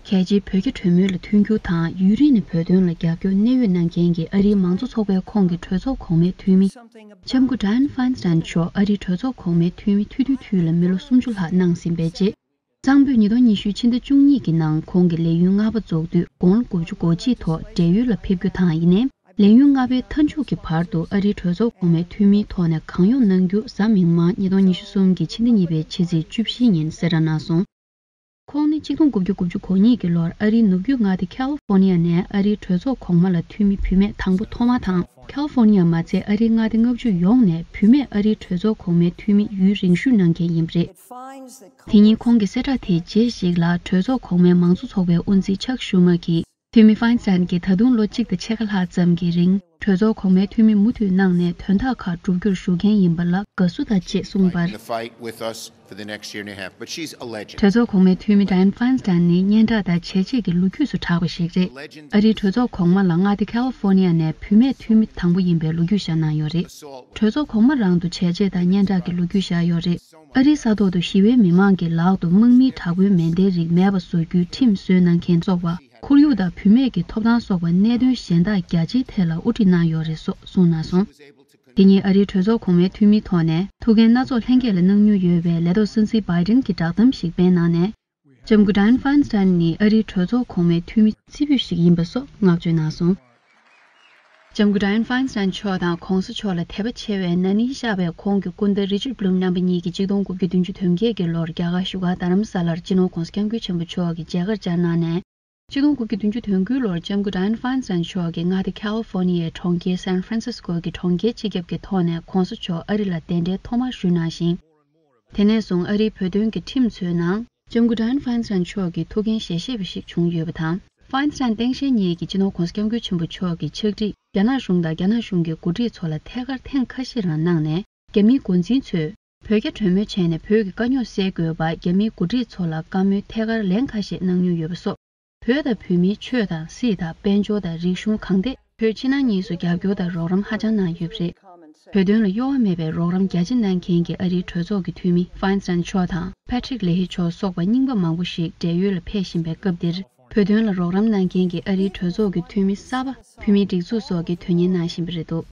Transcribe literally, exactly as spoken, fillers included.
གལ་ཆེའི་བོད་རྒྱ་གྲོས་མོལ་ལ་མཐུན་འགྱུར་དང་། ཡུན་རིང་ནས་བོད་དོན་ལ་རྒྱབ་སྐྱོར་གནད་ཡོད་གནང་མཁན་གྱི་ཨ་རིའི་མང་གཙོ་ཚོགས་པའི་ཁོངས་ཀྱི་གྲོས་ཚོགས་གོང་མའི་འཐུས་མི་ལྕམ་སྐུ་Dianne Feinstein མཆོག་ཨ་རིའི་གྲོས་ཚོགས་གོང་མའི་འཐུས་མི་ཐུང་ཐུང་ཐུང་ལ་མི་ལོ་སུམ་ཅུ་ལྷག་གནང་ཟིན་པའི་རྗེས། གཙང་པོད་ཉིས་སྟོང་ཉི་ཤུའི་ཕྱི་ཟླ་བཅུ་གཉིས་ཀྱི་ནང་ཁོང་གི་ལས་ཡུན་ལྔ་པ་རྫོགས་དུས་དགུང་ལོ་དགུ་བཅུ་གོ་གཅིག་ཐོག་བགྲེས་ཡོལ་ལ་ཕེབས་རྒྱུ་དང་། ཡིན་ནའི་ལས་ཡུན་ལྔ་པའི་མཐའ་མཇུག་གི་བར་དུ་ཨ་རིའི་གྲོས་ཚོགས་གོང་མའི་འཐུས་མིའི་ཐོག་ནས་གང་ཡོང་གནང་རྒྱུ་གཟའ་མིག་དམར་ཉིས་སྟོང་ཉི་ཤུ་གསུམ་གྱི་ཕྱི་ཟླ་གཉིས་པའི་ཕྱི་ཚེས་བཅུ་བཞི་ཉིན་གསལ་བསྒྲགས་གནང་སོང་། ཁོང་ནི་གཅིག་སྟོང་དགུ་བརྒྱ་དགུ་བཅུ་གོ་གཉིས་ཀྱི་ལོར་ཨ་རིའི་ནུབ་རྒྱུད་མངའ་སྡེ་ཁ་ལི་ཧྥོ་ནི་ཡ་ནས་ཨ་རིའི་གྲོས་ཚོགས་གོང་མ་ལ་འཐུས་མི་བུད་མེད་དང་པོ་ཐོག་མ་དང་། ཁ་ལི་ཧྥོ་ནི་ཡ་མ་ཚད་ཨ་རིའི་མངའ་སྡེ་ལྔ་བཅུ་ཡོངས་ནས་བུད་མེད་ཨ་རིའི་གྲོས་ཚོགས་གོང་མའི་འཐུས་མི་ཡུན་རིང་ཤོས་གནང་མཁན་ཡིན་པ་རེད། དེ་ཉིན་ཁོང་གི་གསལ་བསྒྲགས་དེའི་རྗེས་ཤིག་ལ་གྲོས་ཚོགས་གོང་མའི་མང་གཙོ་ཚོགས་པའི་དབུ་འཛིན་ཆག་ཤུ་མ་གིས། འཐུས་མི་Feinstein་གྱིས་ད་དུང་ལོ་གཅིག་དང་ཕྱེད་ཀ་ལྷག་ཙམ་གྱི་རིང་གྲོས་ཚོགས་གོང་མའི་འཐུས་མི་མུ་མཐུད་གནང་ནས་དོན་དག་ཁག་བསྒྲུབ་རྒྱུར་ཞུགས་མཁན་ཡིན་པ་ལ་དགའ་བསུ་དང་བཅས་གསུངས་པར། The fight with us for the next year and a half, but she's a legend. གྲོས་ཚོགས་གོང་མའི་འཐུས་མི་Dianne Feinstein་ནི་སྙན་གྲགས་དང་བྱས་རྗེས་ཀྱི་ལོ་རྒྱུས་སུ་གྲགས་པ་ཞིག་རེད། ཨ་རིའི་གྲོས་ཚོགས་གོང་མ་ལ་མངའ་སྡེ་ཁ་ལི་ཧྥོ་ནི་ཡ་ནས་བུད་མེད་འཐུས་མི་དང་པོ་ཡིན་པའི་ལོ་རྒྱུས་བཞག་གནང་ཡོད་རེད། གྲོས་ཚོགས་གོང་མ་རང་དུ་བྱས་རྗེས་དང་སྙན་གྲགས་ཀྱི་ལོ་རྒྱུས་བཞག་ཡོད་རེད། ཨ་རིའི་ས་ཐོག་ཏུ་ཞི་བའི་མི་མང་གི་ལག་ཏུ་དམག་མིའི་དྲག་པོའི་མེ་མདའི་རིགས་མེད་པ་བཟོ་རྒྱུའི་ཁྲིམས་བཟོས་གནང་མཁན་སོགས་པ། ཁོར་ཡུག་དང་བུད་མེད་ཀྱི་ཐོབ་ཐང་སོགས་པ་གནད་དོན་གཞན་དག་རྒྱ་ཆེའི་ཐད་ལ་དབུ་ཁྲིད་གནང་ཡོད་རེད་སོགས་གསུངས་གནང་སོང་། དེ་ཉིན་ཨ་རིའི་གྲོས་ཚོགས་གོང་མའི་འཐུས་མིའི་ཐོག་ནས་ཐུགས་འགན་སྣ་ཚོགས་ལྷན་རྒྱས་ལ་གནང་མྱོང་ཡོད་པའི་ལས་ཐོག་སྲིད་འཛིན་Biden་གྱིས་བསྒྲགས་གཏམ་ཞིག་སྤེལ་གནང་ནས། ལྕམ་སྐུ་Dianne Feinstein་ནི་ཨ་རིའི་གྲོས་ཚོགས་གོང་མའི་འཐུས་མི་རྩེ་ཕུད་ཞིག་ཡིན་པ་སོགས་བསྔགས་བརྗོད་གནང་སོང་། ལྕམ་སྐུ་Dianne Feinstein་མཆོག་དང་གོང་ས་མཆོག་ལ་དད་པ་ཆེ་བའི་ན་ནིང་ཤར་བའི་ཁོང་གི་སྐུ་ཟླ་Richard Bloom་རྣམ་པ་གཉིས་ཀྱིས་གཅིག་སྟོང་དགུ་བརྒྱ་བདུན་ཅུ་དོན་བརྒྱད་ཀྱི་ལོར་རྒྱ་གར་བཞུགས་སྒར་རྡ་རམ་ས་ལར་སྤྱི་ནོར་༧གོང་ས་༧སྐྱབས་མགོན་ཆེན་པོ་མཆོག་གི་མཇལ་ཁར་བཅར་གནང་ནས། གཅིག་སྟོང་དགུ་བརྒྱ་བདུན་ཅུ་དོན་དགུའི་ལོར་ལྕམ་སྐུ་Dianne Feinstein་མཆོག་གིས་མངའ་སྡེ་California་ཡི་གྲོང་ཁྱེར་San Francisco་གི་གྲོང་ཁྱེར་སྤྱི་ཁྱབ་ཀྱི་ཐོག་ནས་གོང་ས་མཆོག་ཨ་རི་ལ་གདན་འདྲེན་ཐོག་མར་ཞུས་གནང་ཞིང་། དེ་ནས་བཟུང་ཨ་རིའི་བོད་དོན་གྱི་ཁྲིམས་བཟོའི་ནང་ལྕམ་སྐུ་Dianne Feinstein་མཆོག་གིས་ཐུགས་འགན་བཞེས་ཤེས་པ་ཞིག་བྱུང་ཡོད་པ་དང་། Feinstein་སྟངས་དཔྱལ་གཉིས་ཀྱིས་སྤྱི་ནོར་༧གོང་ས་༧སྐྱབས་མགོན་ཆེན་པོ་མཆོག་གི་ཕྱག་བྲིས་རྒྱ་ནག་གཞུང་དང་རྒྱ་ནག་གཞུང་གི་འགོ་ཁྲིད་ཚོ་ལ་ཐད་ཀར་ཐེངས་ཁ་ཤས་རང་གནང་ནས། རྒྱ་མིའི་འགོ་འཛིན་ཚོས་བོད་རྒྱ་གྲོས་མོལ་བྱས་ནས་བོད་ཀྱི་དཀའ་རྙོག་སེལ་དགོས་པར་རྒྱ་མིའི་འགོ་ཁྲིད་ཚོ་ལ་བཀའ་མོལ་ཐད་ཀར་ལན་ཁ་ཤས་གནང་མྱོང་ཡོད་པ་སོགས། བོད་དང་བོད་མིའི་ཆོས་དང་སྲིད་དང་དཔལ་འབྱོར་དང་རིག་གཞུང་གང་ཐད་བོད་ཕྱི་ནང་གཉིས་སུ་རྒྱབ་སྐྱོར་དང་རོགས་རམ་ཧ་ཅང་གནང་ཡོད་པ་རེད། བོད་དོན་ལ་གཡོ་བ་མེད་པའི་རོགས་རམ་རྒྱ་ཆེ་གནང་མཁན་གྱི་ཨ་རིའི་གྲོས་ཚོགས་ཀྱི་འཐུས་མི་Feinstein་མཆོག་དང་Patrick Leahy་མཆོག་སོགས་པ་རྙིང་པ་མང་པོ་ཞིག་བགྲེས་ཡོལ་ལ་ཕེབས་བཞིན་པའི་སྐབས་འདིར། བོད་དོན་ལ་རོགས་རམ་གནང་མཁན་གྱི་ཨ་རིའི་གྲོས་ཚོགས་ཀྱི་འཐུས་མི་གསར་པ། བོད་མིའི་སྒྲིག་འཛུགས་སོགས་ཀྱིས་དོན་གཉེར་གནང་བཞིན་པ་རེད་འདུག